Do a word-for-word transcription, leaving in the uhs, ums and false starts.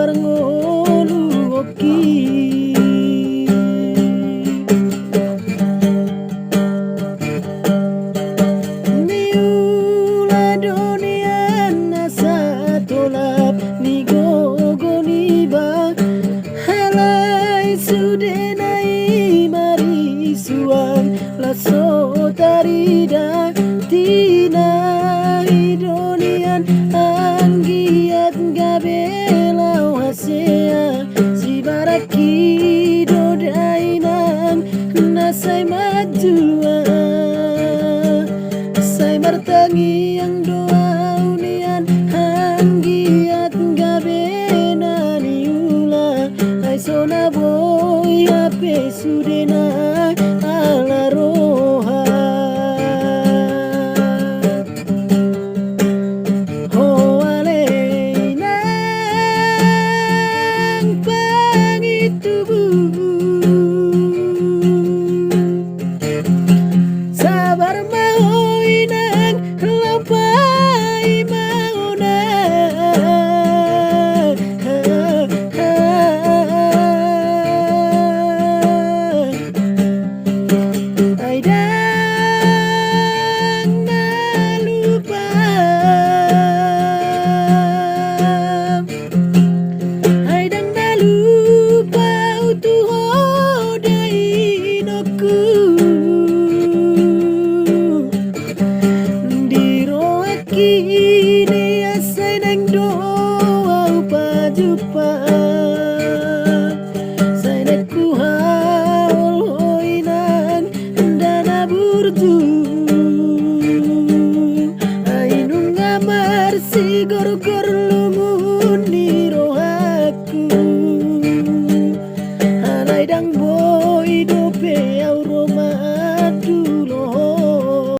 parngoluonki. Niula do nian asa tolap ni gogo niba, alai sudena i marisuang laos so tarida. Tinahi do nian anggiat gabe laho hasea, sibarangki do dainang na sai manjua. Sai martangiang do au nian anggiat gabe na niula, ai so na boi hape sudena ala roha. Ho ale inang pangintubu, sabar ma ho inang laho paima ho na. Ai ndang na lupa, ai ndang na lupa au tu ho da inongku. Di rohangki nian sai naeng do au pajumpa. Sai naeng huhaol ho inang nda na burju. Ai nunga marsigorgor